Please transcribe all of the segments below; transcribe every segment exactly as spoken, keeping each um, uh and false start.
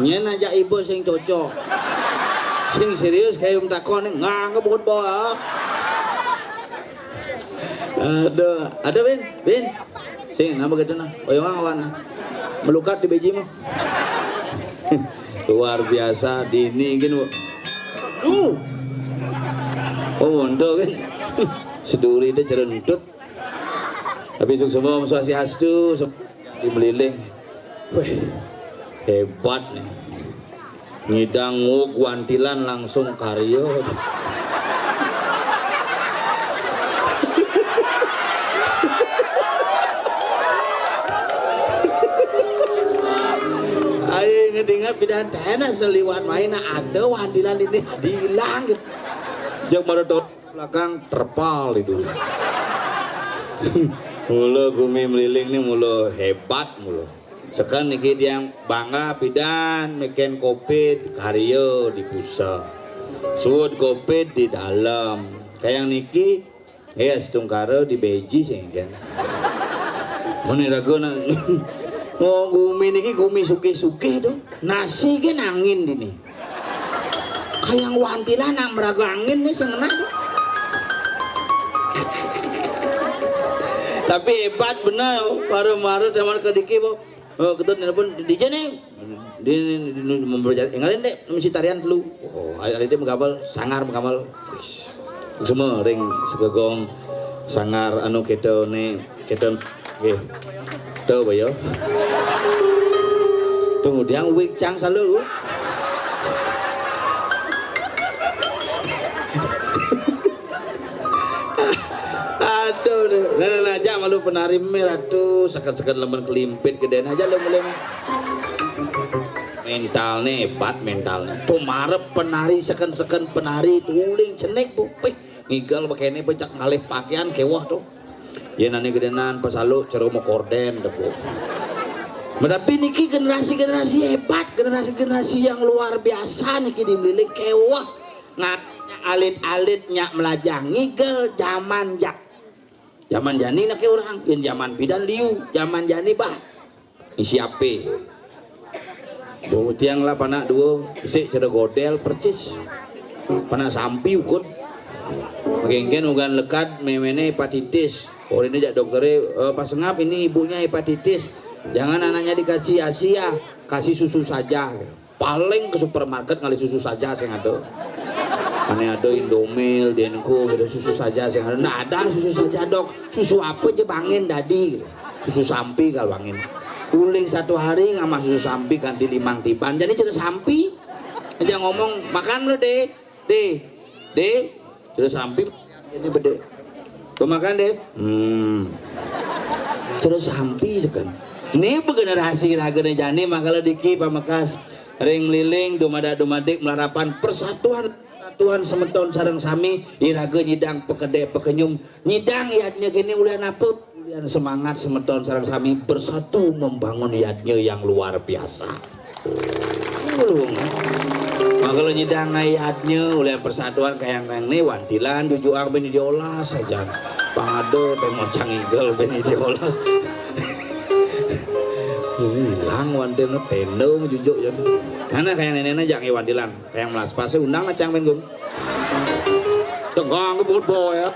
Nyén aja ibu sing cocok. Sing serius kayak takon nganggep buat bawa. Aduh, aduh Bin, Bin. Sing nama gitu nah. Oyong awan. Melukat di bejimu. Luar biasa dini gini. Duh. Oh, mondo kan. Seduri itu cerentut. Tapi sukses semua Swastiastu, di Meliling. Wih, hebat nih. Ngidang ngug wantilan langsung karyo. Ayo ngedingat pidan tena seliwan main ada wantilan ini dihilang. Jeng maraton belakang terpal itu. Mula gumi Meliling nih mula hebat mula. Sekarang niki yang bangga pidan meken covid karya di pusat. Suud covid di dalam. Kayak niki ya setungkara di beji sing kan. Mana raga nak. Oh, gumi niki gumi suke-suke tuh. Nasi ke nangin dini. Kayak wantilan nak meraga angin nih sing kena tuh. Tapi hebat bener, baru-baru zaman kediki bu. Oh, ketut nelpon D J nih. Di, di, di, di, memperja-, ngalin deh, mesti tarian dulu. Oh, hari, hari itu menggambar, sangar menggambar. Wis. Semua ring segegong sangar anu kita nih, kita, eh, tuh bayo. Kemudian wig cang selalu. Aduh, deh. Nah, nah, nah, aja malu penari merah tuh, seket-seket lemon kelimpit gedén aja lu mulai. Mental nih, hebat mental nih. Tuh marep penari seken-seken penari tuh uling cenik bu. Wih, ngigel begini becak ngalih pakaian kewah tuh. Ya nani gedenan pesalu ceru mau korden debu. Tapi niki generasi-generasi hebat, generasi-generasi yang luar biasa niki di Meliling kewah. Ngat alit-alit nyak melajah ngigel zaman jak. Zaman jani nake orang, yen zaman pidan liu, zaman jani bah. Ni siape? Bawa tiang lah panak dua, isik cara godel percis. Panak sampi ukut. Magengken ugan lekad memene hepatitis. Orine jak doktere, eh, pas ngap ini ibunya hepatitis. Jangan anaknya dikasih asi ya, kasih susu saja. Paling ke supermarket ngalih susu saja sing ada. Ane ada Indomil, Denko, gitu, susu saja sing ada. Ndak ada susu saja dok. Susu apa je bangin dadi? Susu sampi kalau bangin. Uling satu hari ngamah susu sampi ganti limang tiban. Jadi cerita sampi. Aja ngomong makan lu deh, deh, deh. Cerita sampi ini bede. Pemakan deh. Hmm. Terus sampi sekan. Ini generasi ragane jani makala diki pamekas ring liling dumada dumadik melarapan persatuan persatuan semeton sareng sami iraga nyidang pekede pekenyum nyidang yadnya kini ulian apa ulian semangat semeton sareng sami bersatu membangun yadnya yang luar biasa. Makala nyidang ayatnya oleh persatuan kayang kayang nih wantilan jujuang bini diolas saja. Pangado tengok cangigel bini diolas. Hilang wantil tendong jujuk ya. Mana kayang nenek aja nge wantilan kayang melas pasti undang acang ben gung. Tegang ke buat bawa ya.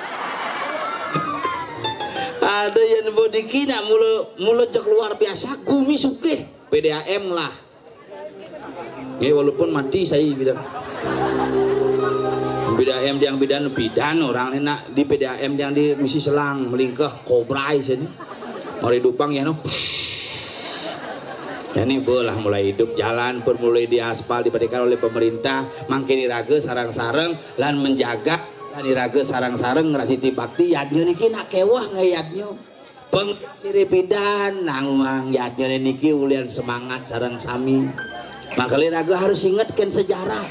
Ada yang bodiki nak mula mula jek luar biasa gumi sukih P D A M lah. Ya walaupun mati saya bilang. Beda M yang bidan bidan orang ni nak di P D A M yang di misi selang melingkah kobra sini. Mari dupang ya no. Ya ni belah mulai hidup jalan pun mulai diaspal diberikan oleh pemerintah. Mangkini raga sarang-sarang lan menjaga lan iraga sarang-sarang ngrasiti bakti yadnya niki nak kewah nggak yadnya. Peng siripidan nanguang yadnya niki ulian semangat sareng sami. Makanya raga harus ingetkan sejarah.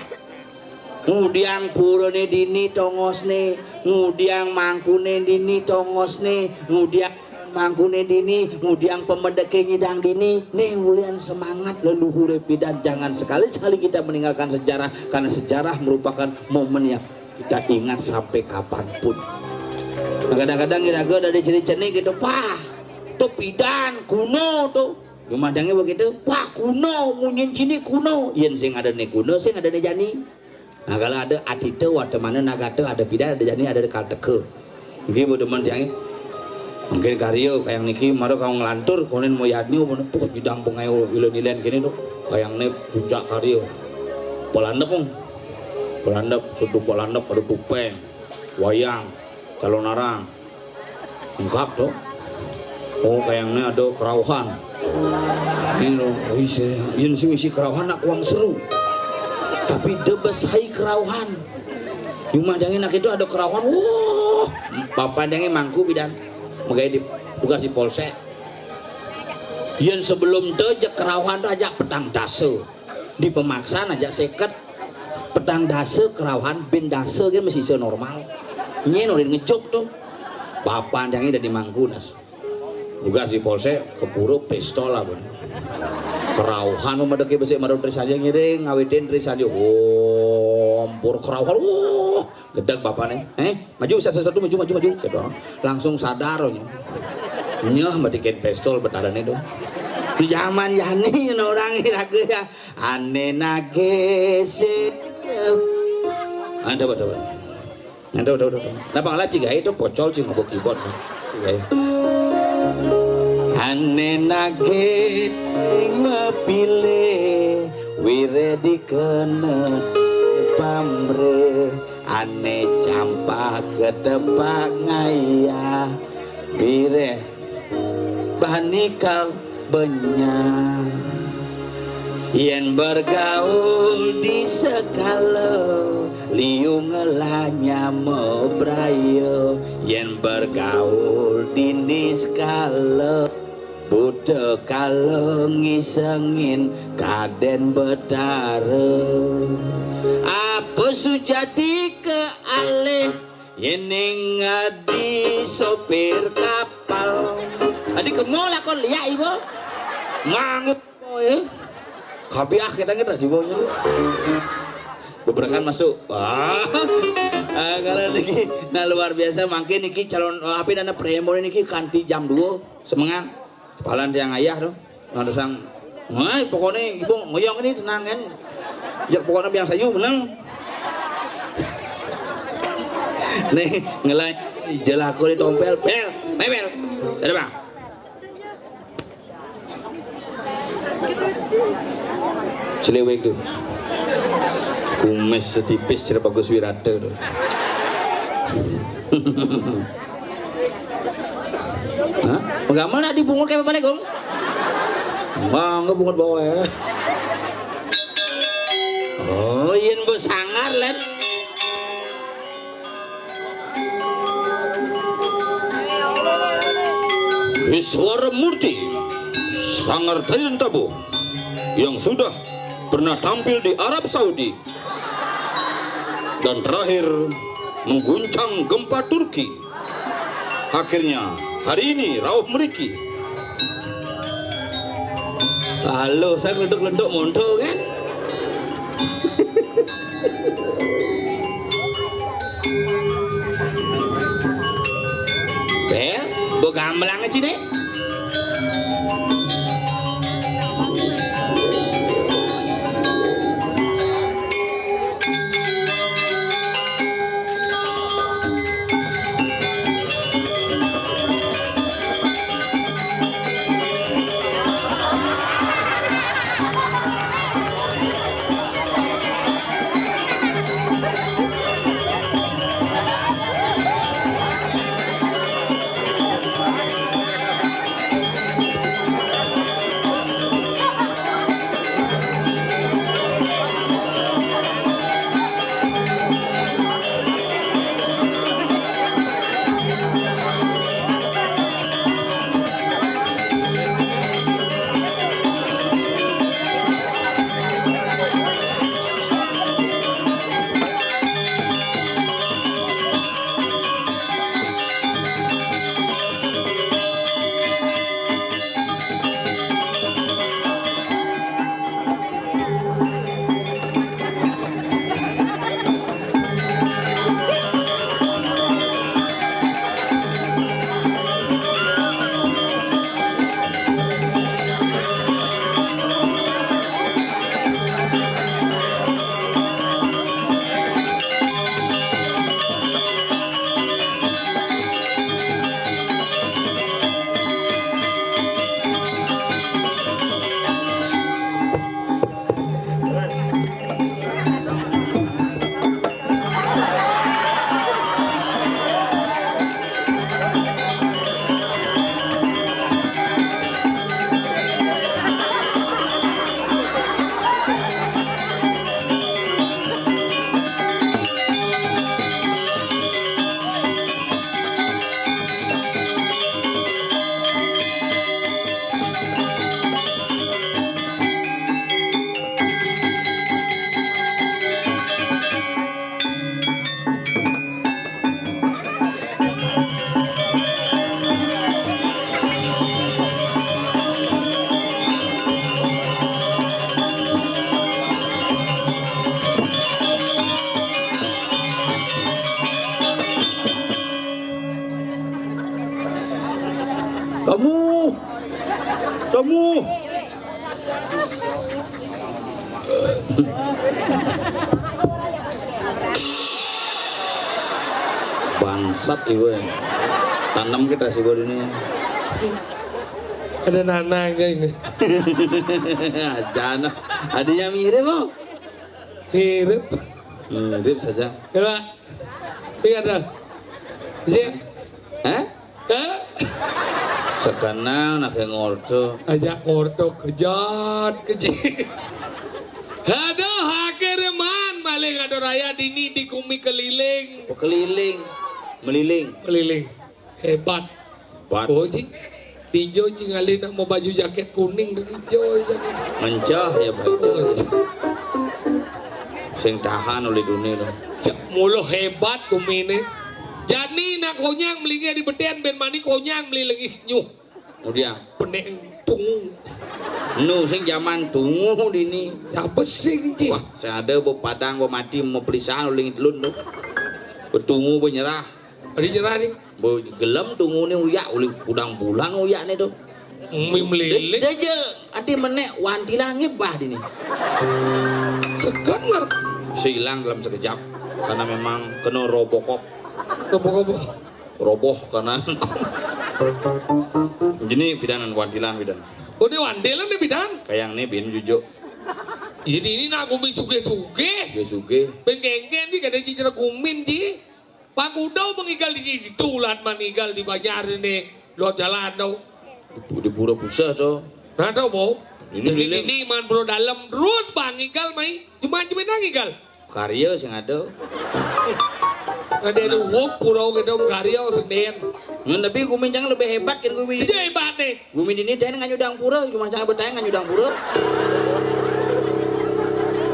Ngudiang purane dini tongosne, ngudiang mangkune dini tongosne, ngudiang mangkune dini, ngudiang pemedeke nyidang dini. Nih ulian semangat leluhure pidan. Jangan sekali-sekali kita meninggalkan sejarah karena sejarah merupakan momen yang kita ingat sampai kapanpun. Nah, kadang-kadang iraga dari ceri-ceri gitu, pah, tuh pidan kuno tuh. Dumadangé begitu, wah, kuno, munyin sini kuno. Yén sing adané kuno, sing adané jani. Nah, kalau ada atita, watemana, nagata, ada pidan, ada jani, ada kalteka. Nggih, Bu, demen tiangé. Mungkin karya kayang niki, mara kau nglantur, konen moyadnyo, mana, puh, bidang pengayo ilen-ilen kene tuh. Kayang ne puncak karya. Pelandep, Pung. Pelandep, sutu pelandep, ada tupeng, wayang, calon arang. Lengkap tuh. Oh, kayaknya ada kerauhan. Ini loh, oh, isi, yang sing isi kerauhan nak uang seru. Tapi debes hai kerauhan. Rumah dangin nak itu ada kerauhan. Wah, bapak dangin mangku bidan. Megai di tugas di polsek. Yang sebelum tu je kerauhan tu aja petang dasa. Di pemaksan aja seket. Petang dasa kerauhan, bin dasa kan masih iso normal. Nyen udah ngejok tuh. Bapak dangin dari mangku nas. Tugas di polsek, kepuru pistol lah, Bun. Kerauhan, mah, madeke besik, marun Trisandi ngiring, ngawitin Trisandi. Oh, ampur kerauhan. Oh, gedeg bapaknya. Eh, maju satu-satu, maju, maju, maju. Gitu. Langsung sadar, nya. Nyeh, madikin pistol betaran itu. Di zaman jani, orang iraga ya. Ane nage sik. Ah, coba, coba. Aduh, aduh, aduh, aduh. Napa ngalah cigai itu pocol sih ngobok keyboard. Cigai. Ane nage mapile wire dikene pamre, ane campak ketepak ngayah wire banikal benyang. Yen bergaul di sekala, liu ngelanya mebraya. Yen bergaul di niskala, buta kala ngisengin kaden betara. Apa sujati ke alih Yening adi sopir kapal. Adi kemo lakon liak ibu. Mangit kowe. Kabiah kita ngerti jiwanya. Beberekan masuk. Wah. Ah, kalau niki, nah, luar biasa. Mangkin niki calon, eh, apa namanya, premo niki kanti jam dua semengan. Palan tiang ayah tuh. Ada sang, wah, pokoknya ibu ngoyong ini tenang kan. Ya, pokoknya biang sayu menang. Nih, ngelai jelako di tompel, pel, mebel. Ada, Bang? Celewek tuh. Kumis setipis Cer Bagus Wirata tuh. Hah? Penggamal nak dibungut kayak apa, Gong? Bang, bungut bawa ya. Oh, yen mbok sangar, Let. Iswara Murti, Sanggar Tari dan Tabuh, yang sudah pernah tampil di Arab Saudi dan terakhir mengguncang gempa Turki. Akhirnya, hari ini rauh mriki. Halo, saya ngeleduk-leduk monto kan? Bel, mbok gamelang aja deh. Kamu, kamu. Bangsat ibu ya. Tanam kita sih baru ini. Ada nanang aja ini. Aja nah. Adanya mirip mau. Mirip. Mirip saja. Coba. Iya dah. Zin. Hah? Hah? Sekenal nak ngorto. Ajak ngorto kejat keji. Aduh, akhirnya man maling ada raya dini di kumi keliling. Keliling, meliling. Keliling. Hebat. Bat. Oh, Ji. Dijo, Ji, ngalih nak mau baju jaket kuning dan hijau aja. Mencah ya, Pak. Sing tahan oleh dunia tu. Cak mulu hebat kumi ni. Jani nak konyang melingkar di beten ben mani konyang beli lengis nyuh. Kemudian penek tungu. Nu sing zaman tungu dini. Ya pesing, Ji. Wah, saya ada bu padang bu mati mau pelisahan oleh telun tu. Betungu benyerah. Ada nyerah ni. Bo gelem tungune uyak, uli kudang bulan uyak ne tu. Umi melilit. Dia je ati menek wantilah ngebah dini. Segan nggak? Silang dalam sekejap karena memang kena robokop. Robokop. Roboh karena. Jadi pidanan wantilah pidan. Oh, dia wantilah ni pidan. Kayang ni bin jujuk. Jadi ini nak gumi suge-suge. Suge-suge. Penggenggen ni kada cicara gumin ji. Pangudau mangigal di itu ulat manigal di banjar ini luar jalan tau. Di pura pusat tau. Nah tau mau. Ini jadi ini man bro dalam terus bang igal mai cuma cuma nang igal. Karya sing ada. Ada ada wok pura gitu karya senen. Nah, tapi gumin jangan lebih hebat kan gumin. Itu hebat nih. Gumin ini dan nganyudang pura, cuma jangan bertanya nganyudang pura.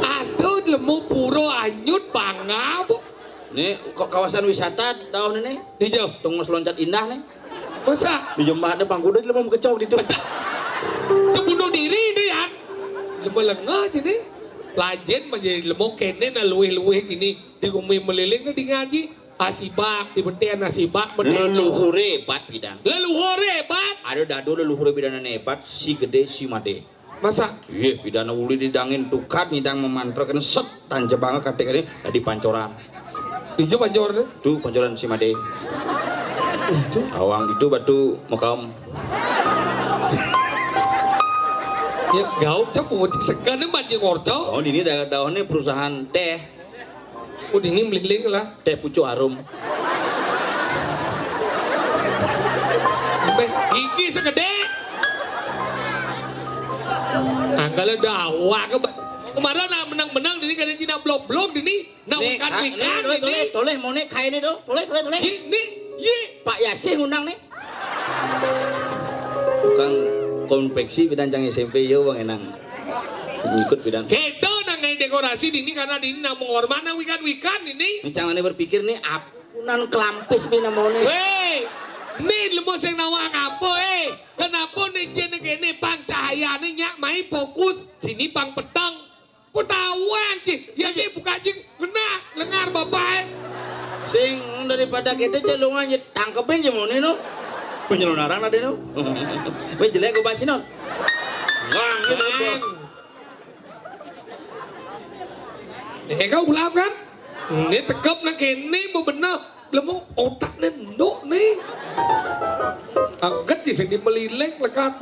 Aduh lemu pura anyut bangau. Nih, kok kawasan wisata tahun ini? Hijau. Tunggu loncat indah nih. Masa? Di jembatan Pangkuda lemu kecok di tu. Dia bunuh diri dia ya. Lemu lengah je ni. Lajin menjadi lemu kene na luih-luih gini di gumi meliling ni di ngaji. Asibak di beten asibak beten. Leluhure hebat pidan. Leluhure hebat. Ada dadu leluhure pidan hebat si gede si made. Masa? Iya, pidana uli didangin tukat ngidang memantra kena set tancep banget katik ini tadi pancoran. Itu pancor tu. Tu pancoran si Made. Itu. Awang itu batu makam. Ya gau cak pungut segan ni banjir ngorto. Oh, ini da daunnya perusahaan teh. Oh, ini meliling lah. Teh pucuk harum. Sampai gigi segede. Angkala dawa ke kemarin nak menang-menang dini kada Cina blok-blok dini nak wikan-wikan dini. Toleh, toleh, mau nih kain itu. Toleh, toleh, toleh. Ini, ye. Pak Yasin ngundang nih. Tukang konveksi pidan cang S M P ya bang enang. Ngikut pidan. Kedo nang dekorasi dini karena dini nang menghormat nang wikan-wikan ini. Cang ane berpikir nih apunan kelampis pi namone. Weh, nih lemu sing nawang apa eh? Kenapa nih jene kene pang cahayane nyak mai fokus sini pang petang. Ketahuan sih, ya sih buka jing kena lengar bapak eh. Sing daripada kita je lu nganje tangkepin je mone no. Penyelonarang ada no. Weh jelek gue banci non. Wang gitu. Eh kau belakang kan? Ini tegap nak kene mau benar. Lemu otak ni nduk ni. Angkat sih sing dimeliling lekat.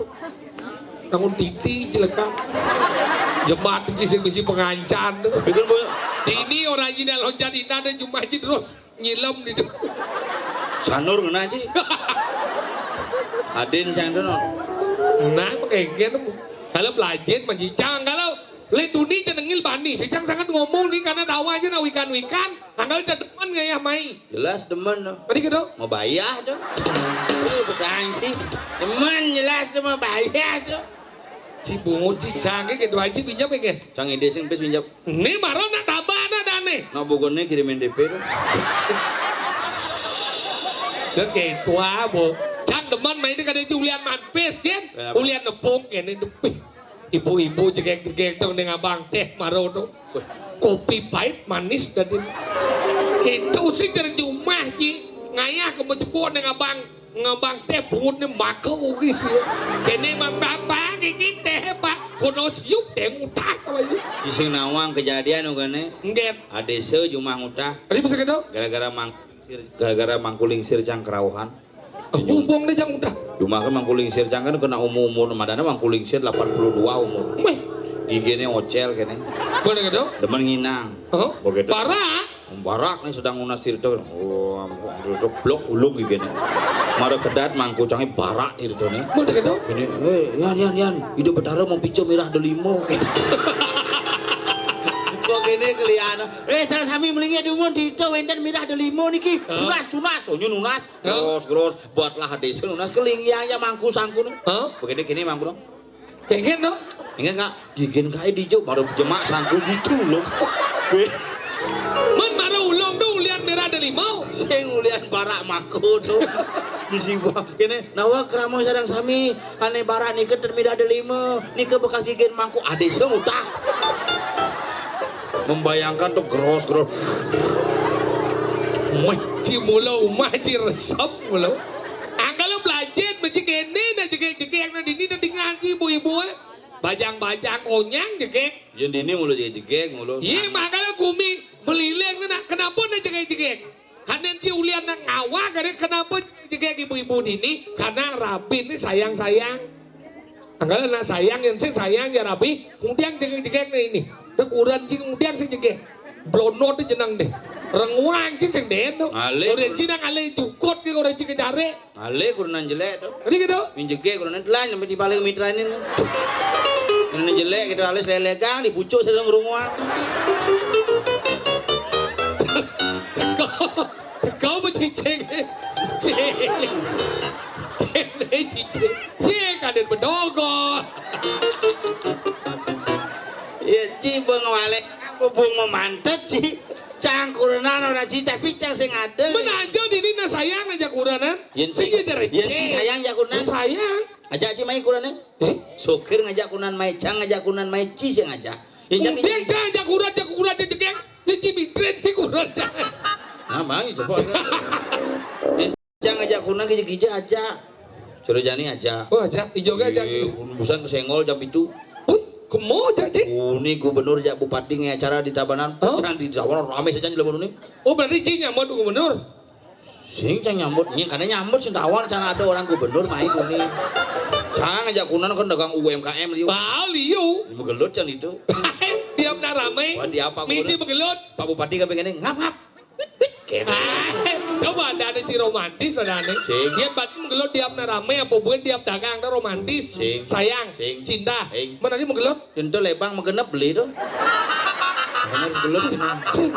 Bangun titi je lekat. Jembat je sing bisi pengancan tu. Pikir boyo. Ini orang jina loncat indah dan jumah je terus nyilam di tu. Sanur ngena je. Adin cang tu no. Nah, pakai gen. Kalau pelajin mancicang kalau le tuni jenengil bani, sicang sangat ngomong ni karena dawa aja nak wikan-wikan. Angkal cak demen ngayah mai. Jelas demen no. Tadi gitu. Mau bayar tu. Lu petang sih. Demen jelas tu mau bayar tu. Si bungut si cangke gitu aja pinjam ya. Cang ide sing pes pinjam. Ni baru nak tabah ada dah ni. Nak bukunnya kirimin D P tu. Dia ketua bu. Cang demen main dia kada ulian manpes kan. Ulian nepung kan ini depih. Ibu-ibu jegek-jegek dong ning abang teh maro tu. Kopi pahit manis tadi. Kita usik dari rumah ji. Ngayah ke menjemput ning abang. Ngembang téh bungut né maka ugi sih. Kéné mah Bapak iki téh, Pak, kono siup téh ngutah apa ieu? Sing nawang kejadian ogé né. Nggih. Adésa jumah ngutah. Tadi bisa gitu? Gara-gara mang-, gara-gara mangkulingsir cang kerauhan. Ah, bumbung deh cang ngutah. Jumah kan mangkulingsir cang kan kena umur-umur madana mangkulingsir delapan puluh dua umur. Wih. Giginé océl kéné. Boleh gitu? Demen nginang. Heeh. Begitu. Parah. Barak nih sedang nunas tirta. Oh, tirta blok ulung gigine. Mara kedat mangku cangé barak tirtane. Mun kedo? Ini, "Eh, Yan, Yan, Yan, Ida Betara mau pica mirah delima." Kok kene kelian. "Eh, sareng sami mlingi dumun tirta wénten mirah delima niki. Hah? Nunas, nunas." Oh, nunas. Hah? Gros, gros. Buatlah hadis nunas keling ya, ya mangku sangkune. Hah? Begini gini mangku dong. Kengken to? Ingat nggak? Gigin kae dijo baru jemak sangkul ditu loh. Weh. Mun mara ulung to ulian mirah delima. Sing ulian barak mako to. Bisi gua. Kene, nawa krama sareng sami, ane barak nika ten mirah delima. Nika bekas gigin mangku ade sing utah. Membayangkan tuh gros-gros. Weh, ci mula umah ci resep mula. Angkala belajar beci kene dah jegek-jegek na dini dah tinggal ci ibu-ibu, eh. Bajang-bajang onyang jegek. Yen dini mulu jegek-jegek mulu. Iya, makanya gumi melileng na, kenapa na jegek-jegek? Hanen ci ulian na ngawah kare kenapa jegek ibu-ibu dini? Karena rabi ni sayang-sayang. Angkala na sayang yen sing sayang ya rabi, kemudian jegek-jegek na ini. Tek uran sing kemudian sing jegek. Blonot jeneng deh. Renguang sih sing deno. Ngalih. Ora ci nang ale jukut ki ora ci kecare. Ale kurenan jelek to. Tadi gitu. Min jegek kurenan telan sampai di paling mitranin. Kurenan jelek gitu alis lelegang di pucuk sedang runguan. Kau, kau becicing. Cicing. Kene cicing. Cing kaden bedogo. Ya ci bengwalek bubung memantet ci. Cang kurenan ora ci tapi cang sing adeng. Menajo dini na sayang aja kurenan. Yen sing, sing aja yen ci sayang ya kurenan. Sayang. Ajak ci mai kurenan. Eh? Sokir ngajak kurenan mai, cang ngajak kurenan mai, ci sing ngajak. Yen cang. Udah cang ajak kurenan, ajak kurenan aja jegek. Yen ci mitrit di kurenan. Nah, mai coba. Cang ngajak kurenan kija-kija aja. Suruh jani aja. Oh, aja. Ijo aja. Iya, busan kesenggol jam itu. Huh? Kemo aja, Ci? Uni gubernur jak bupati nge acara di Tabanan. Hah? Cang di Tabanan rame saja di lembur ini. Oh, berarti Ci nyambut gubernur? Sing cang nyambut, ini karena nyambut sing tawar cang ada orang gubernur main uni. Cang ngajak kurenan kan dagang U M K M liu. Bali yo. Megelut cang itu. Diam na rame. Wah, di apa misi gubernur? Megelut. Pak Bupati kan pengennya ngap-ngap. Kene. Ah, coba ada ada ci romantis ada nih. Sing. Dia bat menggelut tiap na rame apa buat tiap dagang ada romantis. Sing. Sayang, sing, cinta. Sing. Mana dia menggelut? Tentu lebang menggenep beli tuh. Bener gelut kena. Cing.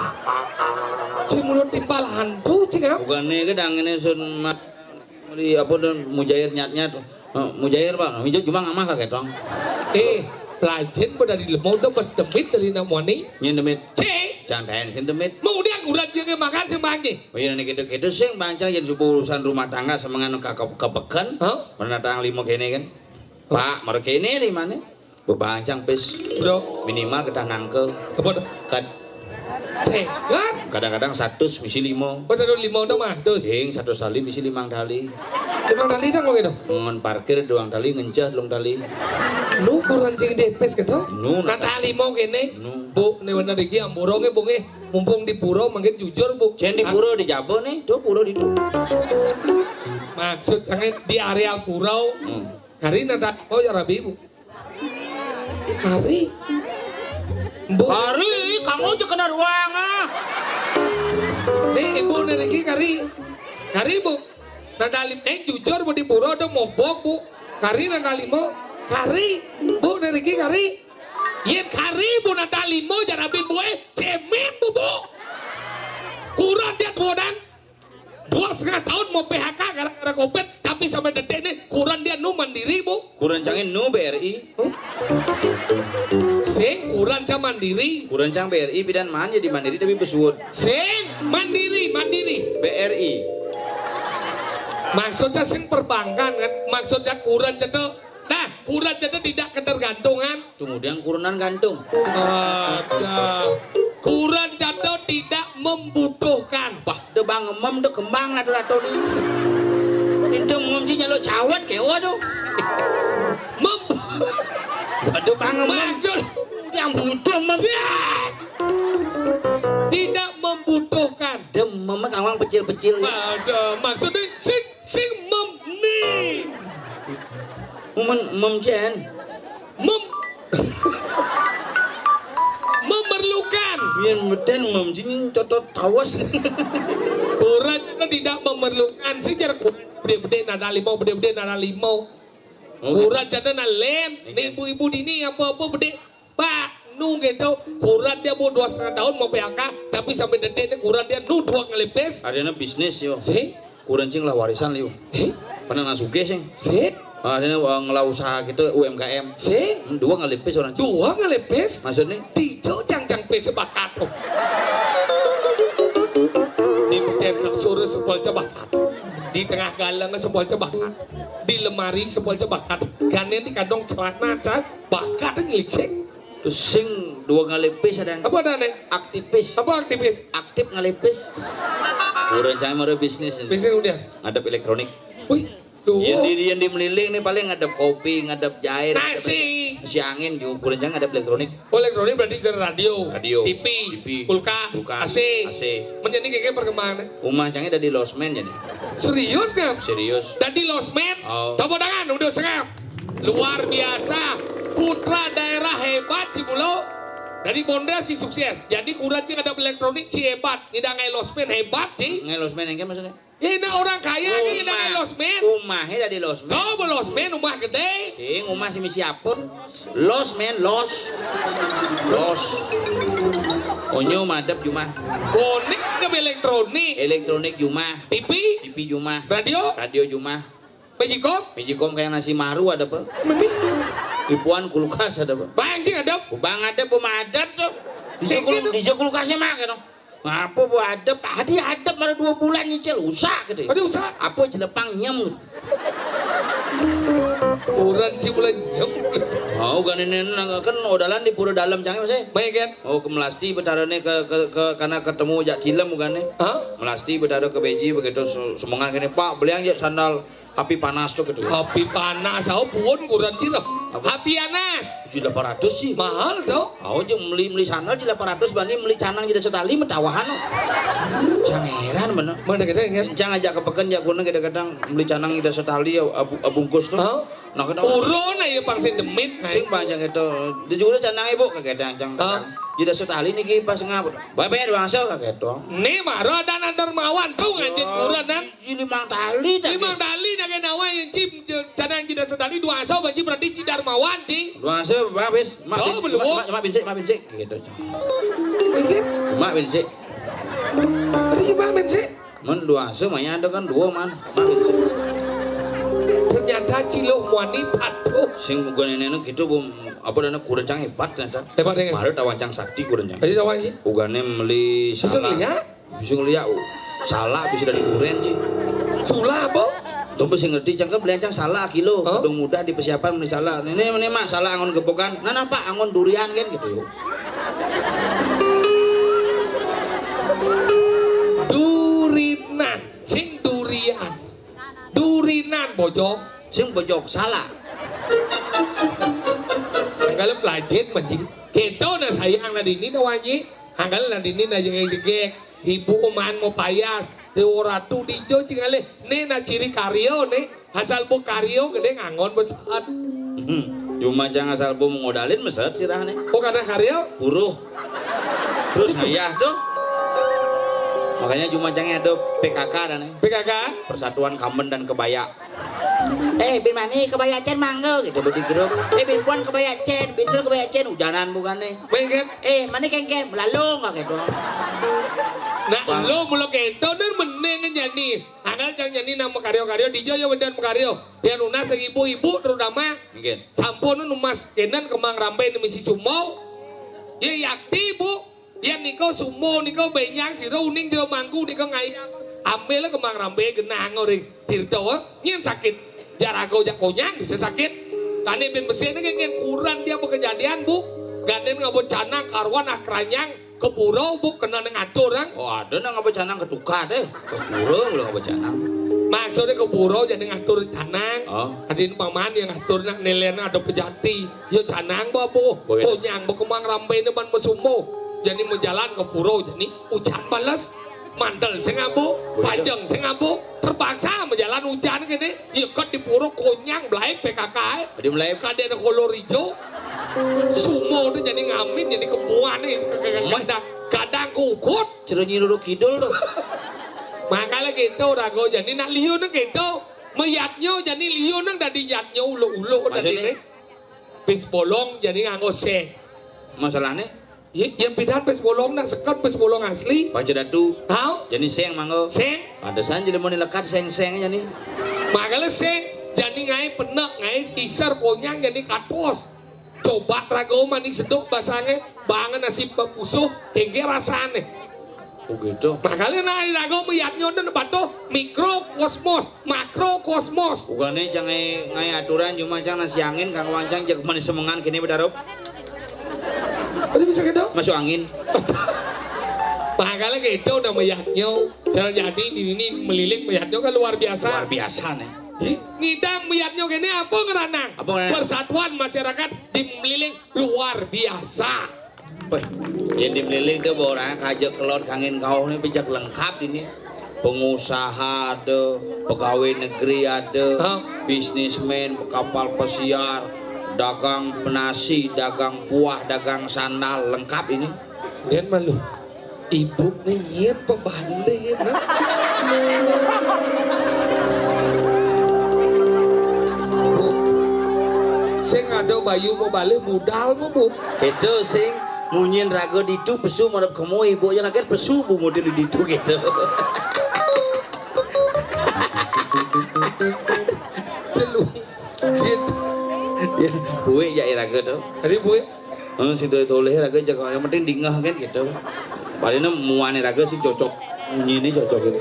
Cing mulut timpal hantu cing apa? Bukan nih gedang ini sun ma-, di apa dan mujair nyat-nyat. Oh, mujair, Pak. Mijut cuma ngamah kaget dong. Eh, lajin pada di lemau udah pas demit dari namoni. Nyen demit. Cing. Jangan sing demit. Mau dia kurat juga makan sing mangi. Oh iya, nih gitu-gitu sing bancang yang subuh urusan rumah tangga semengan ke, ke, ke peken. Hah? Mana datang lima kene kan? Pak, mara kene lima nih. Bebancang pis. Bro. Minimal kita nangke. Apa tuh? Kad Cekat. Kadang-kadang satu misi lima. Oh, satu lima udah mah, terus. Sing satu tali misi limang tali. Limang tali dong kok gitu. Ngon parkir doang tali, ngencah doang tali. Lu kurang cing depes gitu. Nu, nah, tali mau kene. Nu. Bu, nih bener iki amburonge, Bu, nggih. Mumpung di pura mungkin jujur, Bu. Cen di pura di Jaba nih, tuh pura di tuh. Maksud sange di area pura. Hmm. Hari nada, oh ya Rabi, Bu. Kari. Mbok. Kari, kamu aja kena ruang ah. Nih, Ibu nih niki kari. Kari, Bu. Nanda lim, eh, jujur, Bu, di pura ada mobok, Bu. Kari nanda limo. Kari, Bu, nih niki kari. Yen kari, Bu, nanda limo, jarabi, Bu, eh, cemen, Bu, Bu. Kurang dia, Bu, dan Dua setengah tahun mau P H K gara-gara covid, tapi sampai detik ini kuran dia nu mandiri, Bu. Kuran cangin nu B R I. Huh? Sing kuran cang mandiri. Kuran cang B R I, bidan man jadi mandiri tapi besuut. Sing mandiri, mandiri. B R I. Maksudnya sing perbankan kan, maksudnya kuran cedo. Nah, kuran cedo tidak ketergantungan. Kemudian kurenan gantung. Ada. Kuran jatuh tidak membutuhkan. Bah, de bang emem de kembang ratu-ratu ni. Itu mesti nyeluk cawet kayak waduh. Mem Waduh, Bang, mem- Maksud yang butuh mem- Siap. Tidak membutuhkan. Dem mem kawang pecil-pecil. Ada maksudnya sing sing mem ni. Mem mem jen. Mem memerlukan. Yang meten mem sini cotot tawas. Kurang tidak memerlukan sih jar kurang. Bede-bede nada limau, bede-bede nada limau. Kurang jana nalen, nih ibu-ibu dini apa-apa bede. Pak, nu gitu, kurang dia mau dua setengah tahun mau P H K, tapi sampai detik ini kurang dia nu dua ngelepes. Adanya bisnis yo. Sih? Kurang cing lah warisan liu. Eh? Pernah nasuke sing. Sih? Ah, adanya uh, ngelau usaha gitu U M K M. Sih? Hmm, dua ngelepes orang cing. Dua ngelepes? Maksudnya? Dijo jang-jang pe sebakat. Di peten kasur sepol cebakat. Di tengah galang sepol cebakat. Di lemari sepol cebakat. Gane di kadong celana cak bakat ngelicik. Terus sing dua ngelepes ada. Apa ada nih? Aktivis. Apa aktivis? Aktif ngelepes. Kurang cai mara bisnis. Bisnis udah. Ngadep elektronik. Wih, tuh. Yang di yang di Meliling nih paling ngadep kopi, ngadep jair, nasi, nasi angin juga kurang cai ngadep elektronik. Oh, elektronik berarti jadi radio, radio, T V, T V, kulkas, kulkas, A C. A C. Menjadi kayak perkembangan. Rumah cangnya dari losmen jadi. Serius nggak? Serius. Dari losmen. Oh. Tepuk tangan untuk Sengap. Luar biasa. Putra daerah hebat Cibulo. Dari Bonda si sukses. Jadi kurang cing ada elektronik si hebat. Tidak ngai losmen hebat sih. Ngai losmen yang maksudnya? Ini orang kaya ini tidak ngai losmen. Rumahnya dari losmen. Kau belosmen rumah gede. Sing rumah si misi apun. Losmen los. Los. Onyo madep jumah. Bonek ke elektronik. Elektronik jumah. T V. T V jumah. Radio. Radio jumah. Magicom. Magicom kayak nasi maru ada apa? Mami. Ipuan kulkas ada apa? Bang sih ada. Bang ada apa madep tuh? Dijo kulkasnya mah gitu. Apa bu adep? Tadi adep baru dua bulan nyicil usah gitu. Tadi usah. Apa jelepang nyem? Orang sih mulai nyem. Mau kan ini nang kan odalan di pura dalam jangan masih. Baik kan? Oh ke Melasti betarane ke ke ke karena ketemu jak cilem bukan nih? Hah? Melasti betara ke Beji begitu semengan gini Pak beli aja sandal Api panas tuh gitu. Api panas, aku pun kurang cilem. Api panas. Jadi delapan ratus sih. Mahal tuh. Aku aja beli beli sandal jadi delapan ratus bani beli canang jadi setali metawahan. Jangan heran bener. Mana kita kan? Jangan ajak ke peken ya guna kadang-kadang beli canang jadi setali ya abu, abungkus tuh. Hah? Nah, kita turun aja pangsin demit. Sing panjang itu. Dia juga canang ibu kagak ada yang. Jadi setali nih pas ngap. Bapak ya doang kaget tuh. Nih maro ada dermawan tuh ngajin kurang dan Ji limang tali tak. Limang tali nak kena awak yang cim canang kita setali dua asau bagi berarti ci darmawan ci. Dua asau habis. Mak bin, mak bin sik, mak bin sik gitu. Mak bin sik. Tadi mak bin sik. Men dua asau maknya ada kan dua man. Mak bin sik. Ternyata cilok muani patuh. Sing bukan ini gitu bu. Apa dana kurang hebat ternyata. Hebat ya. Mari tawancang sakti kurang. Jadi tawancang. Bukannya meli salah. Bisa ngeliat. Bisa ngeliat, oh, salah bisa dari duren sih. Sulah apa? Tuh mesti ngerti, cang kan belancang salah kilo. Huh? Udah mudah di persiapan meni salah. Ini ini mak salah angon gepokan. Nah, nah pak angon durian kan gitu yuk. Durinan, sing durian. Durinan bojok. Sing bojok salah. Kalau pelajen manjing. Kita udah sayang lah ini dah wanji. Angkal nandini na jengeng jegek, ibu umaan mau payas, dewa ratu dijo cingalih, ne na ciri karyo ne, asal bu karyo gede ngangon besaat. Hmm, cuma jangan asal bu mengodalin meset sirah ne. Oh karena karyo? Buruh. Terus ngayah tuh. Makanya cuma jangan ada P K K dan P K K? Persatuan Kamben dan Kebaya. Eh bin mani kebaya cen mangga gitu bedi grup. Eh bin puan kebaya cen, bin kebaya cen hujanan bukan nih. Mengket. Eh mani kengken melalung gitu. Nah lo mula kento dan meneng nyani. Anggal cang nyani nama karyo-karyo dijo ya wedan karyo. Dia nunas ibu-ibu terutama. Mungkin. Sampun numas kenan kemang rampe misi sumau. Ya yakti bu. Yan nika sumo nika benyang sira uning sira mangku nika ngayang. Ambil kemang rampe genah ngoring. Tirta nyen sakit. Jaraga jak konyang bisa sakit. Tane bin besi nika ngen kuran dia berkejadian bu. Ganen ngabo canang karuan ah keranyang kepura bu kena neng atur ang. Oh ada nang ngabo canang ketukar deh. Kepura belum ngabo canang. Maksudné ka pura jani ngatur canang. Oh. Adi paman yang ngatur nak nilena ada pejati. Ya canang ba, Bu. Konyang ba kemang rampéné ban mesumo. Jani majalan ka pura jani ujan bales. Mantel sing ambo, pajeng sing ambo, terpaksa majalan ujan kéné. Ya ket di pura konyang mlaib P K K. Adi mlaib. Kadén kolor ijo. Sumo to jani ngamin jani kemuan nih. Kadang, kadang kukut. Jero Nyi Roro Kidul to. Makané kéto raga jani nak liuné kéto. Mayadnya jani liuné dadi yadnya uluh-uluh dadi. Maksudné? Pis bolong jani nganggo seng. Masalahné? Ya, yang pidan pis bolong nak seket pis bolong asli. Pancadatu. Hao? Jani seng mangga. Seng. Pantesan jelema ni lekat seng-seng jani. Makané seng jani ngaé penek, ngaé iser konyang jani katos. Coba raga mani seduk basangé, bangen nasi pusuh, kéngkén rasané. Oh gitu. Makané nah raga mayadnya néné batuh mikrokosmos, makrokosmos. Bukané cang ngaé, ngaé aturan cuma cang nasi angin kang wancang jeg mani semengan kéné badarup. Adi bisa kéto? Masuk angin. Makané kéto udah mayadnya. Cara jadi di ini meliling mayadnya kan luar biasa. Luar biasa nih. Ih, ngidang mayadnya kéné apa ngeranang? Apa ngeranang? Persatuan masyarakat di Meliling luar biasa. Wéh, yang di Meliling to orang kaja kelor kangin kauh nih pejak lengkap ini. Pengusaha ada, pegawai negeri ada, hah? Bisnismen, kapal pesiar, dagang nasi, dagang kuah, dagang sandal, lengkap ini. Yén malu. Ibu né nyén pebalih, nah. Bu, sing ada bayu pebalih budal mah, Bu. Itu sing munyin raga ditu pesu marep kemu ibu aja kaget pesu bu model ditu gitu. Celung. Jit. Ya, buik ya raga to. Tadi buik. Heeh, sing toleh raga jaga yang penting dingeh kan gitu. Palingna muané raga sing cocok. Ini cocok gitu.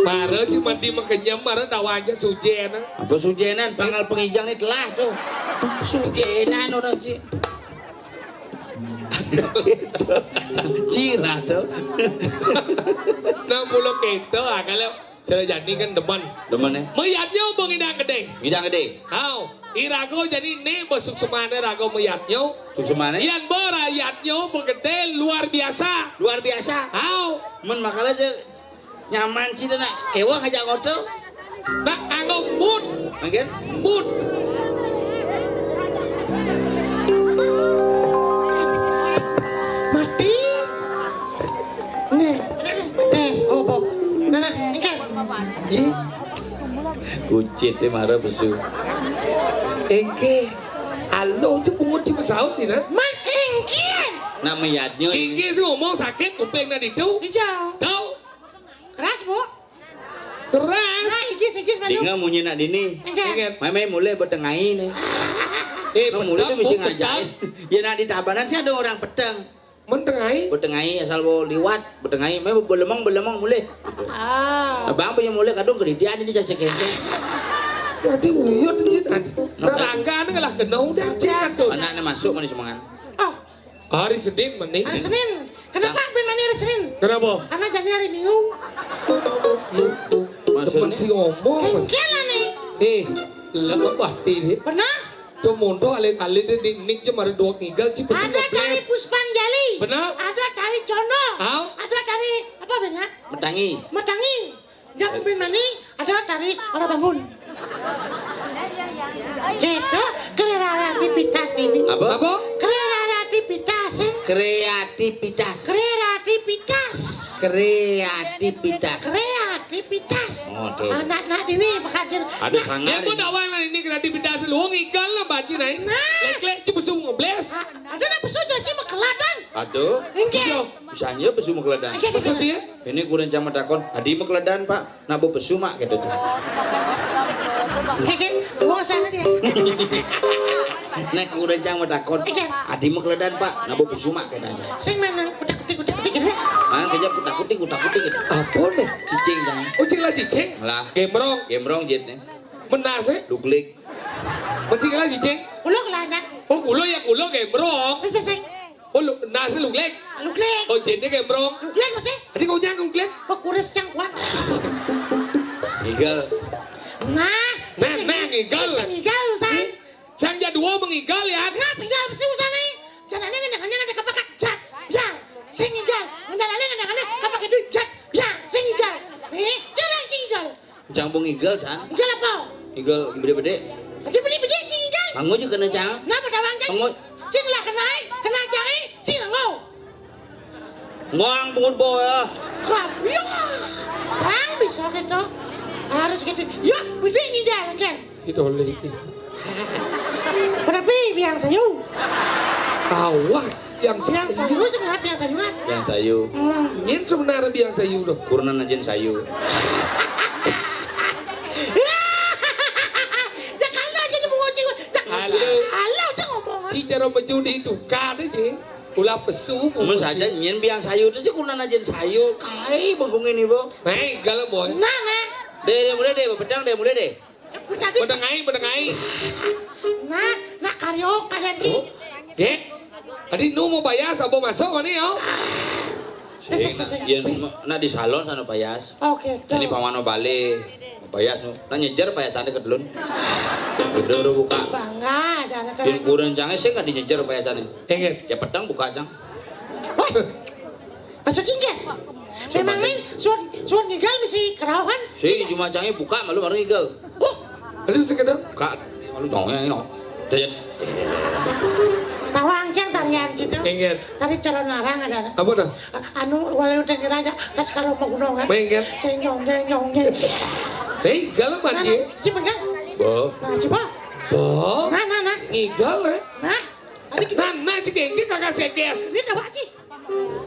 Mara cuma di makenyem, mara tawa aja sujén. Apa sujénan? Panggal pengijang nih telah tuh. Sujénan orang ci. Cirah tuh. Nah, mula kéto, ah, kalau Sira jani kan demen. Demen, eh? Mayadnya ba ngidang gedé. Ngidang gedé. Hao, iraga jani né ba suksmané raga mayadnya. Suksmané? Yan ba rayatnya ba gedé luar biasa. Luar biasa. Hao. Mun makala aja nyaman sih nak. Éwah aja ngoto. Nak anggo but. Mangkin? But. Mati. Nih. Tes, oh, oh. Nah, nah, engké. Ih. Kucit deh marah besu. Engké. Halo, itu pungut ci pesaut nih, nah. Man, engké. Nama yadnya ini. Engké sih ngomong sakit kuping tadi tuh. Hijau. Tahu? Keras, Bu. Keras. Nah, igis, igis, Manu. Dinga munyi nak dini. Engké. Ingat. Mai-mai mulai betengai nih. Eh, mulai peteng, mesti Bu, ngajain. Peteng. Ya, nak di Tabanan sih ada orang peteng. Mentengai? Betengai asal wo liwat, betengai. Mai belemeng, belemeng mulai. Ah. Abang punya mulai kadung keridian ini jasa kente. Jadi uyut ini tadi. Nah, tangga ini lah kena udah jatuh. Anaknya masuk mana semangan? Oh. Hari Senin meni. Hari Senin. Kenapa ben mani hari Senin? Kenapa? Karena jadi hari Minggu. Maksudnya? Temen si ngomong. Kengkel lah nih. Eh, lah apa hati nih? Benar? Tuh mondo alit-alit di nik jam ada dua ngigal sih pasti. Ada tari Puspanjali. Benar? Ada tari Cono. Hah? Ada tari apa benar? Metangi. Metangi. Yang ben mani ada tari orang bangun. Gitu, kreativitas ini. Apa? Apa? Kreativitas. Kreativitas. Kreativitas. Kreativitas. Kreativitas. Oh, tuh. Anak-anak ini bekerja. Ada sangar. Ya, ini. Pun awal ini kreativitas lu ngigal lah baju naik. Nah. Lek-lek cuma suruh ngebles. Ada nak pesu janji mah keladan. Aduh. Engké. Iya. Misalnya pesu mah keladan. Engké, engké. Maksudnya? Ini kurang cama takon. Adi mah keladan, Pak. Nak bau pesu mak gitu tuh. Kagak, gua sana dia. Nek kurang cang mau takon. Iya. Adi mau keledan, Pak. Nak bau pesu mak katanya. Sing mana? Udah kutik, udah kutik gitu. Ah, kerja kutak kutik, kutak kutik gitu. Apa nih? Cicing dong. Oh, cing lah cicing? Lah. Gembrong. Gembrong jitnya. Menase? Luglik. Mencing lah cicing? Uluk lah, Nyak. Oh, ulo ya ulo gembrong. Sing, sing, sing. Oh, lu, nasi luglék? Luglék. Oh, jenenge gembrong. Luglék apa sih? Tadi kau jangan luglék. Pekuris cang kuat. Ngigel. Nah, nah, nah, ngigel. Sing ngigel, San. Sing jadua mengigel ya. Nah, tinggal si Usan nih. Janane ngendangannya ngajak kepakat. Jat, biar. Sing ngigel. Ngendanane ngendangannya kepakat duit. Jat, biar. Sing ngigel. Nih, jangan sing ngigel. Cang bung igel, San. Igel apa? Igel bede-bede. Bede-bede, bede, sing igel. Mangu juga kena, Cang. Nah, pada wangkang. Mangu. Sing lah kenai, kena cari, sing ngau. Ngoang bungut boya. Kap, ya. Bang, bisa gitu. Harus gitu. Ya, bede ngigel, kan? Si Doli. Berarti biang sayu. Awak, biang sayu. Biang sayu, sing ngap biang sayu, kan? Biang sayu. Hmm. Nyen sebenarnya biang sayu tuh. Kurnan aja sayu. Ya, kalau aja mau ngoceng, ya, halo. Halo aja ngomong. Si cara mejudi itu, kada je. Ulah pesu. Mun saja nyen biang sayu tuh si kurnan aja sayu. Kai bengkung ini, Bu. Hei, galau, boy. Nah, nah. Deh, deh, mulai deh, pedang deh, mulai deh. Tadi. Mendengai, mendengai. Nah, nah, karyo, kalian sih. Oh, dek. Tadi nu mau bayar, sabo masuk, mana, yo? Sih, nak, yen, nak di salon sana payas. Oke, tuh. Ini pamano balik. Payas, nu. Nak nyejer payas sana ke dulun. Dulun buka. Bangga, ada anak. Yen kurang jangan, saya nggak dinyejer payas sana. Ingat. Ya, pedang buka, Cang. Wah. Maksud singkir. Memang nih, suan, suan ngigel mesti kerauhan. Si, cuma cangnya buka, malu baru ngigel. Oh. Tadi bisa kedap? Kak, malu dong, ya, no. Jajan. Tawang, Cang, tarian situ. Ingat. Tadi calon larang ada. Apa dah? Anu, walau udah diraja, tas kalau mau gunung, kan? Ingat. Jeng, jong, jeng, jong, jeng. Hei, galau, Nah, Bang, nah, ya? Si pegang. Bo. Nah, coba. Bo. Nah, nah, nah. Ngigel, eh? Nah. Tadi kita Nah, nah, cik, ini kakak seker. Ini ada apa sih?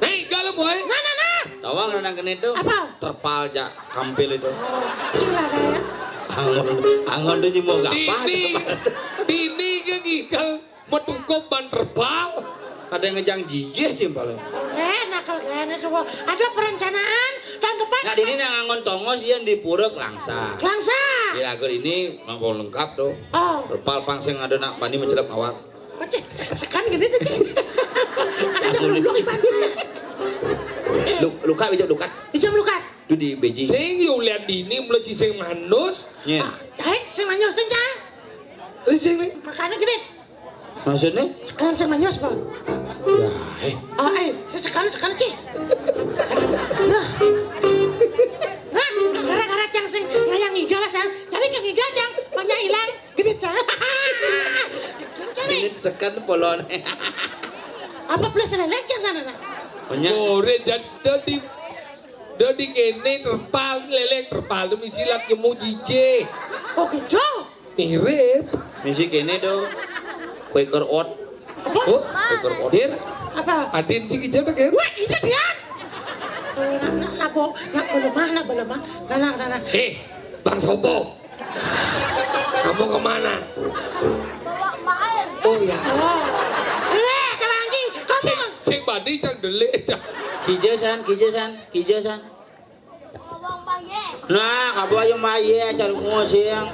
Hei, galau, boy. Nah, nah, nah. Tawang nang kene itu. Apa? Terpal ja kampil itu. Sebelah kayak. Angon, angon tuh mau gampang. Dini, dini ke ngigel metukup ban terpal. Ada yang ngejang jijih timpal. Eh, nakal kayaknya semua. Ada perencanaan tahun depan. Nah, ini nang angon tongos yang di Purek Langsa. Langsa. Di lagu ini mampu lengkap tuh. Oh. Terpal pangsing ada nak bani mencelep awak. Oke, sekan gede deh, Cing. Ada jam Asli. Lu, lu, iban dia. Lu, luka, bijak luka. Ijam luka. Itu di Beijing. Sing, yuk lihat di ini, mulai sing manus. Iya. Ah, eh, sing manus, sing, Cang. Ini sing nih. Makanya gede. Maksudnya? Sekarang sing manus, Bang. Ya, eh. Oh, eh, sekarang, sekarang, Cing. Nah. Nah, gara-gara Cang sing ngayang igal, Cang. Cari Cang igal, Cang. Banyak hilang. Gede, Cang. Cari. Ini sekan polon. Apa plus lelek, Cang, sana, nak? Banyak. Ore, jan dadi, dadi kene terpal, lelek terpal tuh misi lat nyemu jije. Oh, gitu? Mirip. Misi kene tuh. Quaker Oat. Apa? Oh, Quaker Oat. Dir. Apa? Adin sih kerja tuh, kan? Wah, iya dia. Tuh, nak, nak, nak, bo, nak, belum mah, nak, belum mah. Nah, nah, nah, nah. Eh, Bang Sobo. Kamu kemana? Bawa Mbak El. Oh, ya. Oh. Eh, Tewangi, kamu. Cek, cek badi, cang delik, cang. Kijesan, kijesan, kijesan. Bawa Mbak Ye. Nah, kamu aja Mbak Ye, cari ngusing.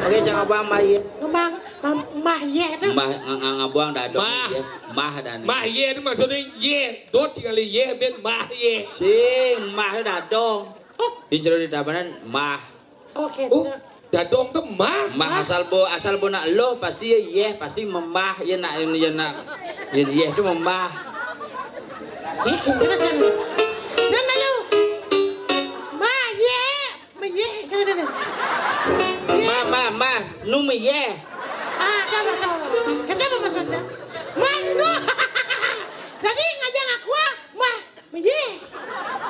Oke, cang apa Mbak Ye? Ngembang, Mbak, Mbak Ye itu. Mbah, ng-, ng-, ngabuang dah dong, Mbah. Ye. Mbah dan. Mbah Ye itu maksudnya Ye. Dot tinggal Ye, ben Mbah Ye. Sing, Mbah dah dong. Oh. Di jero di Tabanan, Mbah. Oke, Oh, betul. Dadong tuh mah. Mah, mah. Asal bo, asal bo nak lo pasti ya, yeh, pasti memah, ya nak, ya nak. Ya, yeh itu memah. Ih, gimana sih? Nama lu? Mah, ye, mah, ye, gimana nih? Mah, mah, mah, nu mah, yeh. Ah, tahu, tahu. Kenapa maksudnya? Mah, nu. Jadi ngajak aku, ah, mah, mah, ye.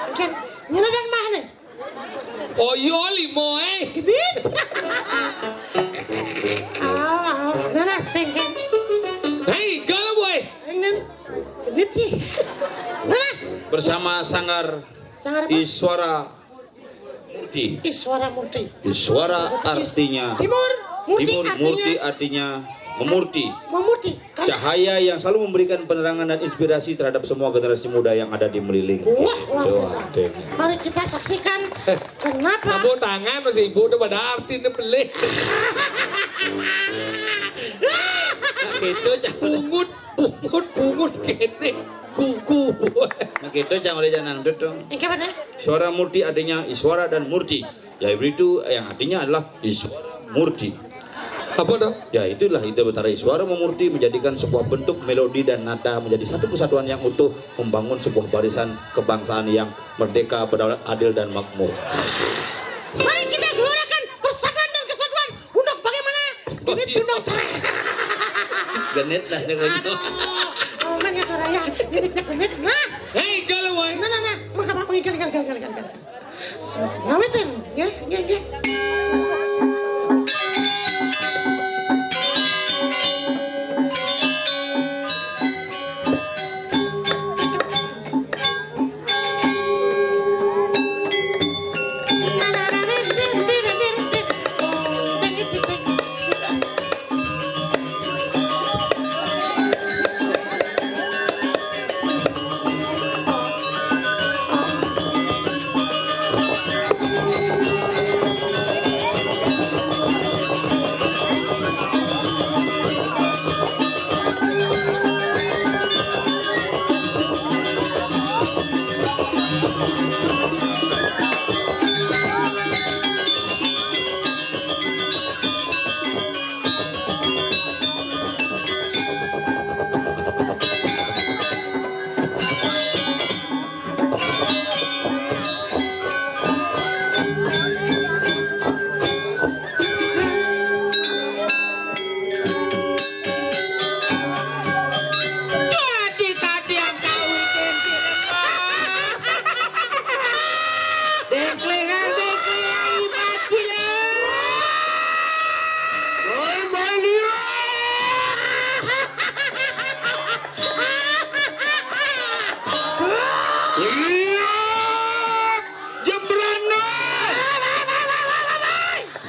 Oke, nyala dan mah nih. Oyo limo eh. Gedit. Ah, ah, nah, nah, sengken. Hei, galau boy. Engen. Gedit sih. Nah. Bersama Sanggar Sanggar apa? Iswara Murti. Iswara Murti. Iswara artinya Timur, Murti timur, artinya Murti artinya memurti. Memurti. Cahaya yang selalu memberikan penerangan dan inspirasi terhadap semua generasi muda yang ada di Meliling. Wah, luar biasa. Mari kita saksikan kenapa. Tepuk tangan masih ibu udah pada arti ini beli. Nah, gitu, Cang. Bungut, bungut, bungut kene. Gugu. Nah, gitu, Cang, oleh Janang Dudung. Yang mana? Suara Murti adanya Iswara dan Murti. Ya, itu yang artinya adalah Iswara Murti. Apa tuh? Ya, itulah itu Betara Iswara Murti menjadikan sebuah bentuk melodi dan nada menjadi satu kesatuan yang utuh, membangun sebuah barisan kebangsaan yang merdeka, berdaulat, adil, dan makmur. Mari kita gelorakan persatuan dan kesatuan untuk bagaimana ini tunduk cerai. Genit lah, genit. Aduh, oh, kan ya, Toraya, ini dia genit. Nah, hei, kalau woi. Nah, nah, nah, maka apa, maka, maka, maka, maka, maka. Ngawitin, ya, ya, ya. Liak Jembrana.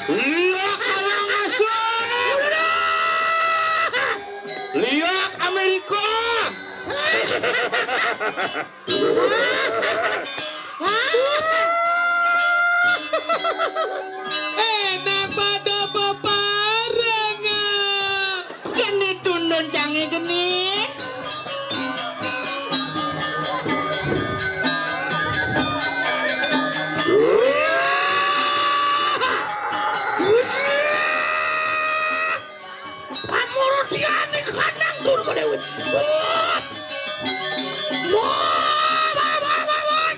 Liak Karangasem. Liak Amerika. Enak pada bebarengan. Genit tundun cange genit. Kamu rudiane kandang dur kau dewe. Wah. Wah, wah, wah, wah, wah.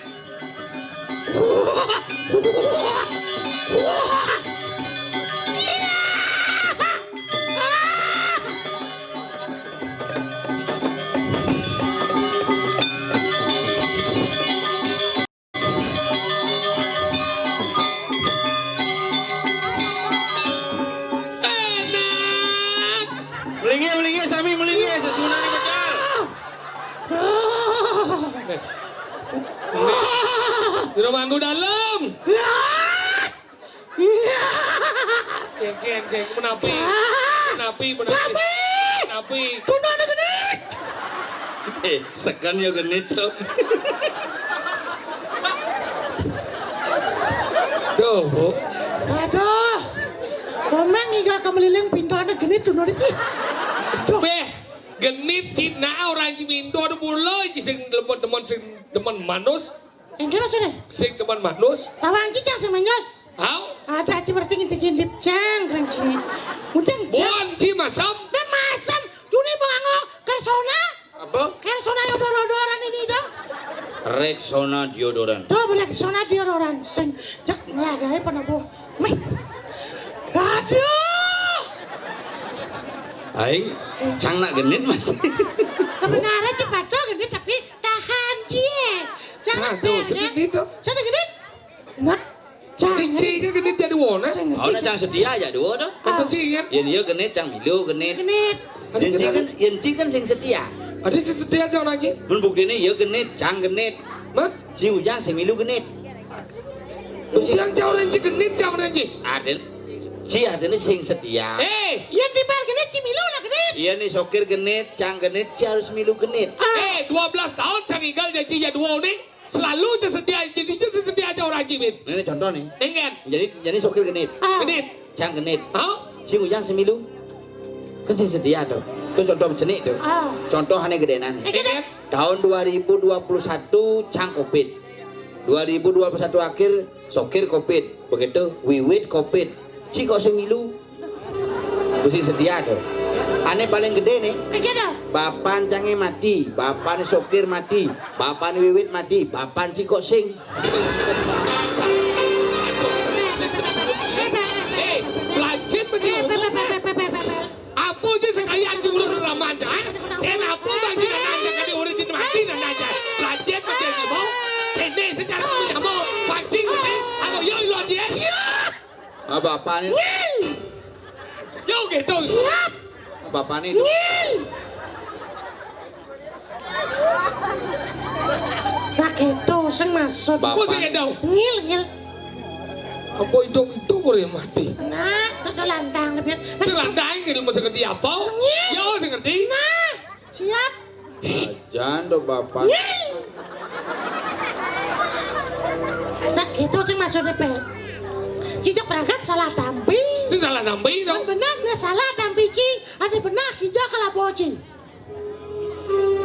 Melinggih, melinggih, sami melinggih, sesunane medal. Jero mangku dalem. Geng, geng, geng, menapi. Menapi, menapi. Menapi. Tundone genit. Eh, sekan ya genit, Tom. Duh, Bu. Aduh. Komen ngiga kemeliling pintone genit tundone, Ci. Duh. Beh, genit Cina orang Cimindo ada mula, Ci, sing demen, demen, sing demen manus. Engke rasane. Sing demen manus. Tawang Ci cang sing manyos. Hau? Ada Ci berarti ngintip-ngintip cang, keren Ci. Mudeng cang. Bon Ci masem. Be masem. Dune bango kersona. Apa? Kersona yang odor-odoran ini dah. Rexona deodoran. Tuh, Rexona deodoran. Sing cek ngelagae apa napa? Meh. Aduh. Aing cang nak genit, Mas. Sebenarnya Ci Pato genit tapi tahan, Ci. Jangan. Aduh, sedih nih, Dok. Sana genit. Nah, Ini cang. Ci ke genit jadi wona. Sing Oh, nah, genit. Cang setia aja dua tuh. Masa Ci kan? Yen iya genit, cang milu genit. Genit. Yen Ci kan, yen Ci kan sing setia. Ada sing setia cang lagi. Mun buktine iya genit, cang genit. Mat? Ci Ujang sing milu genit. Terus yang cang orang Ci genit, cang orang Ci. Ada Ci artinya sing setia. Eh, Yen timbal genit, Ci milu lah genit. Iya nih, sokir genit, cang genit, Ci harus milu genit. Eh, dua belas tahun cang igal janji ya dua nih. Selalu aja setia, jadi aja setia aja orang Ci, Bin. Ini contoh nih. Ingat. Jadi, jadi sokir genit. Ah. Genit. Cang genit. Hah? Sing Ujang sing milu. Kan sing setia tuh. Itu contoh cenik tuh. Ah. Contoh ane gedenan. Eh, genit. Tahun dua ribu dua puluh satu cang Covid. Dua ribu dua puluh satu akhir Sokir kopit, begitu, Wiwit kopit. Ci kok sing milu? Ku sing setia to. Ané paling gedé né. Iki to. Bapan cangé mati, bapan Sokir mati, bapan Wiwit mati, bapan ci kok sing. Eh, pelacit mesti ngomong. Apa aja sekalian jumlah ramaja? Eh, apa bagi anak aja kali urus itu mati dan aja. Pelacit mesti ngomong. Ini secara nyamuk, pancing, eh, apa yo lo dia? Ah, bapak ini. Yo gitu. Siap. Bapak ini. Nah, gitu sing maksud. Bapak. Apa sing ngedau? Ngil, ngil. Apa itu, itu boleh mati? Nah, kok lantang, Pian. Sing lantang ngil mesti ngerti apa? Ngil. Yo, sing ngerti. Nah, siap. Jan do bapak. Ngil. Nah, gitu sing maksudnya, Pel. Cicak berangkat salah tampi. Sing salah tampi, dong. Benar, nah, salah tampi, Ci. Ada benar, hijau kalau boci.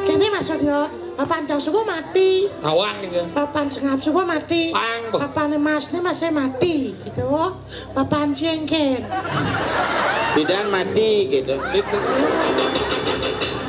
Kéné maksudnya, papan cang subuh mati. Awak gitu. Papan sengap subuh mati. Pang, kok. Papan emas ini masih mati, gitu. Papan jengkén. Tidak mati, gitu. Itu.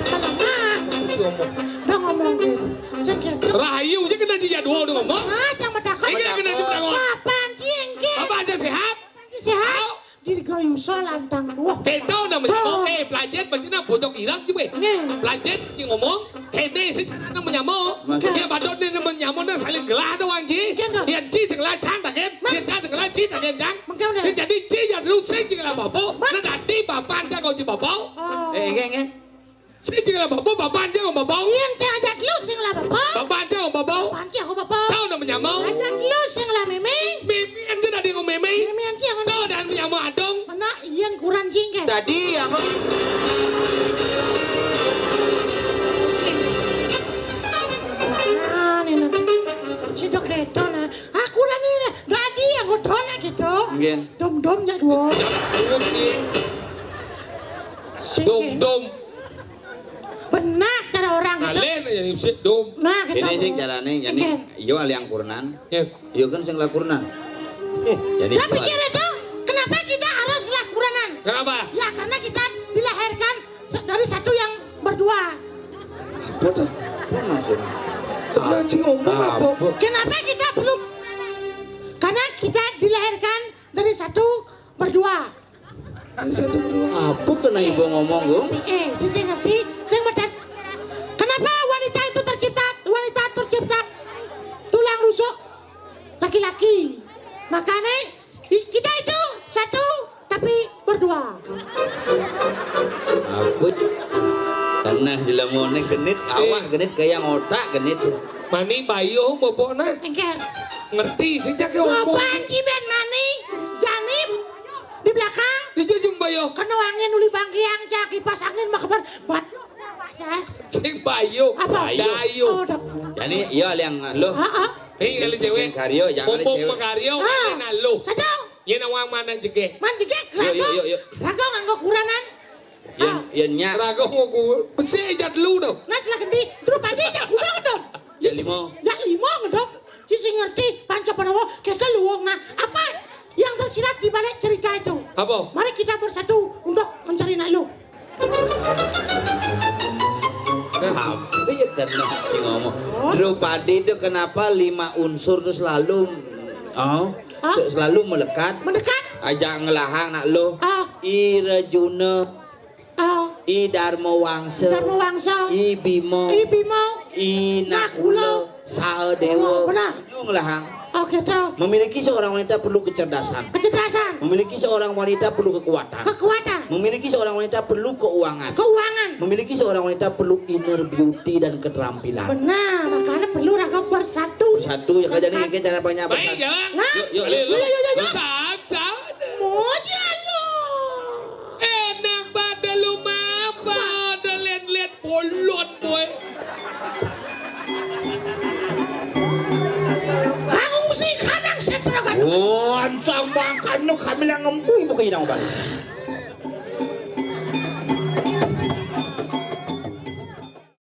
Kalau mah, Mesti ngomong. Udah ngomong gitu. Sing gitu. Rahayu aja kena jejak dua udah ngomong. Ah, cang medakon. Ini kena jejak dua. Papan jengkén. Apa aja sehat? Sehat. Dirgayusa lantang. Wah. Kéto namanya. Oh. Oke, pelacit berarti nah bocok irang juga. Nih. Pelacit sing ngomong, kéné sing nang menyamo. Maksud- Ya, badut né nang menyamo nah saling gelah doang, Ji. Kéto. Ya, Ji sing gelah cang, tak, Ken? Mas. Ya, cang sing gelah Ji, tak, Ken, cang? Mengkau dah. Ya, jadi Ji ya dulu sing sing gelah bapak. Mas. Nah, dadi bapak cang kau Ji bapak. Oh. Eh, nggih, nggih. Sing sing gelah bapak, bapak cang kau bapak. Iya, cang ajak lu sing gelah bapak. Bapak cang kau bapak. Bapak cang kau bapak. Tahu nang menyamo? Ajak lu sing gelah mimi. Mimi, ente dadi ngomong mimi. Mimi, cang. Tahu dan menyamo adong. Mana Ian kurang jingkeh. Dadi apa? Nah, ini nanti. Situ kéto nah. Aku dan ini dadi yang udah gitu. Nggih. Dom-dom ya dua. Urut sih. Sing Dom-dom. Benar cara orang gitu. Alih aja nih, sik, dom. Nah, gitu. Ini sing carané, jadi Nggih. Yo aliang kurenan. Ya. Yo kan sing lakurenan. Jadi Tapi itu kira itu, kenapa kita harus ngelakurenan? Kenapa? Ya, karena kita dilahirkan se- dari satu yang berdua. Apa tuh? Apa maksudnya? Nah, Ci ngomong apa? Apa? Kenapa kita belum? Karena kita dilahirkan dari satu berdua. Dari satu berdua. Apa kena ibu ngomong, Gung? Eh, sing ngerti, sing medet. Kenapa wanita itu tercipta? Wanita tercipta tulang rusuk laki-laki. Makanya i- kita itu satu tapi berdua. Apa? Tanah jelamoné genit, awak genit, kayak otak genit. Mani bayu bobok nah. Enggak. Ngerti sih cak Bapak ngomong. Ci ben mani, Janib di belakang. Itu jumbayo. Kena angin uli bangkiang cak kipas angin mah kebar. Bat. Cing bayu. Apa? Dayu. Oh, dah. Jadi iya aliang lu. Heeh. Hei kali cewek. Karyo, jangan Mumpung cewek. Makaryo, Ah. Mana lu? Saja. Yén awang mana jegé. Man jegé, Yuk, yuk, rago. Yuk, yuk. Rago nganggo kurenan. Yén, Ah. Yén nyak. Rago mau ku. Besi jat lu dong. Nah, silakan di. Terus padi aja, udah dong. Ya lima. Ya lima dong. Sisi ngerti, panca Pandawa, kita luwung. Nah, apa yang tersirat di balik cerita itu? Apa? Mari kita bersatu untuk mencari nak lu. Apa ya kena si ngomong? Oh. Drupadi itu kenapa lima unsur itu selalu, oh, Hah? Selalu melekat? Mendekat? Ajak ngelahang nak lu. Ah. I Rejuna. Ah. I Darma Wangsa. Darma Wangsa. I Bima. I Bima. I Nakula. Nakula. Sahadéwa. Oh, benar. Itu ngelahang. Oh, gitu. Memiliki seorang wanita perlu kecerdasan. Kecerdasan. Memiliki seorang wanita perlu kekuatan. Kekuatan. Memiliki seorang wanita perlu keuangan. Keuangan. Memiliki seorang wanita perlu inner beauty dan keterampilan. Benar, makanya perlu raga bersatu. Bersatu, ya, jadi Bersatu. Ini cara banyak Baik, bersatu. Jalan. Nah. Yuk, yuk, yuk. Yuk, yuk, yuk, yuk. Sat, sat. Moja lu. Enak pada lu mah, pada lihat-lihat bolot, boy. Aku mesti kadang setra kan. Oh, ansang makan lu kami yang ngempung bukan yang balik.